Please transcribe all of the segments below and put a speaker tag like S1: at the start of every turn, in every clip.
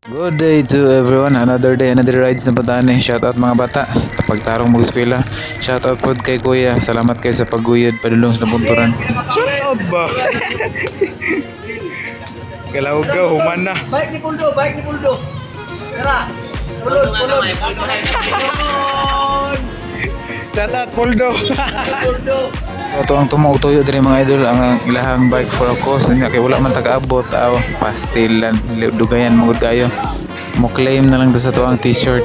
S1: Good day to everyone. Another day, another rides na patani. Shout out mga bata. Pagtarong mag eskwela. Shout out pod kay Kuya. Salamat kay sa pagguyod padulong sa nabunturan.
S2: Shout out ba? Kalawag ka, human na.
S3: Bike ni Puldo, bike ni Puldo. Tara. Pulod, pulod. Pulod.
S2: Shout out, Poldo.
S3: Puldo.
S1: So ato ang tumo og tuyo diri, mga idol, ang ilahang bike for a cause nya kay wala man tagaabot aw pastilan dugayan magud kayo. Mo claim na lang ta sa tuang t-shirt.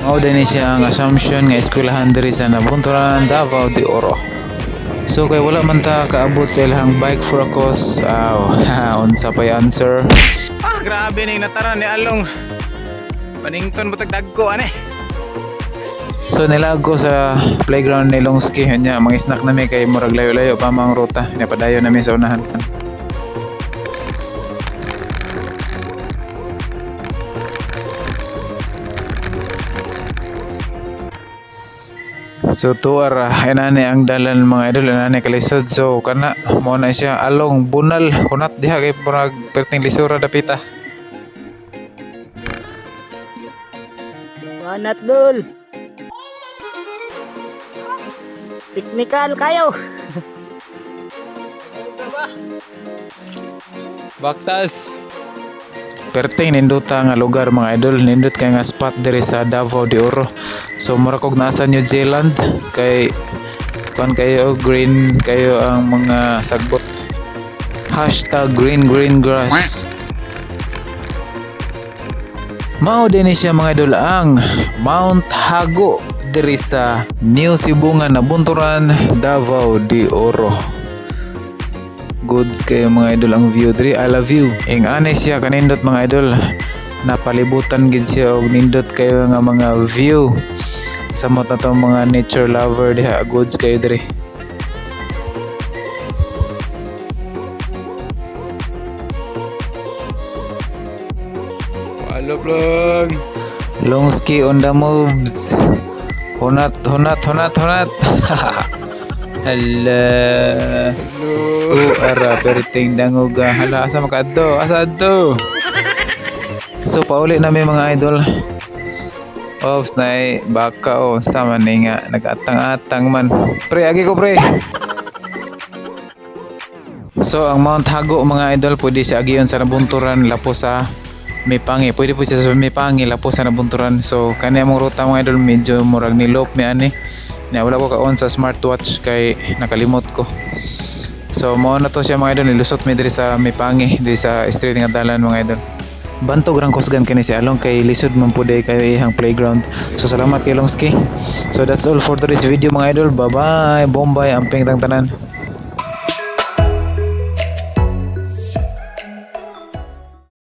S1: Mao din ni siya ang Assumption nga eskwelahan diri sa Nabunturan, Davao de Oro. So kay wala man ta kaabot sa ilahang bike for a cause, aw unsa pay answer?
S2: Ah, grabe ning natara ni Along. Panington mo tagdagko ane.
S1: So nilaag ko sa playground ni Longski nya mga snack nami kay murag layo-layo pa mang ruta. Napadayon nami sa unahan. So tuara inani ang dalan, mga idol, inani kalisod. So kana mo na siya along bunal hunat diha kay murag perting lisura dapita.
S4: Banat dul. Technical kayo.
S1: Baktas. Perting nindota nga lugar, mga idol, nindot kay nga spot diri sa Davao de Oro. So mura kog nasa New Zealand kay kuan kayo, green kayo ang mga sagbot. #GreenGreenGrass. Mao din ni siya, mga idol, ang Mount Hago diri sa New Sibungan, Nabunturan, Davao de Oro. Goods kayo, mga idol, ang view diri. I love you. Ing ani siya kanindot, mga idol. Napalibutan gid siya og nindot kayo nga mga view. Samot na tong mga nature lover diha, goods kayo diri.
S2: Walo vlog.
S1: Longski on the moves. Hunat, hunat, hunat, hunat. Hala. Tu ara perting dangog. Hala, asa makaadto? Asa adto? So pauli nami, mga idol. Ops na baka o sama ni nga nagatang-atang man. Pre, agi ko, pre. So ang Mount Hago, mga idol, pwede siya agiyon sa Nabunturan lapo sa Mipangi. Pwede po siya sa Mipangi lapo sa Nabunturan. So kani among ruta, mga idol, medyo murag nilop mi ani. Na wala ko ka-on sa smartwatch kay nakalimot ko. So mao na to siya, mga idol, nilusot mi diri sa Mipangi, diri sa street nga dalan, mga idol. Bantog rang kusgan kini si Along kay lisod man pud kayo ihang playground. So salamat kay Longski. So that's all for today's video, mga idol. Bye bye. Bombay amping tang tanan.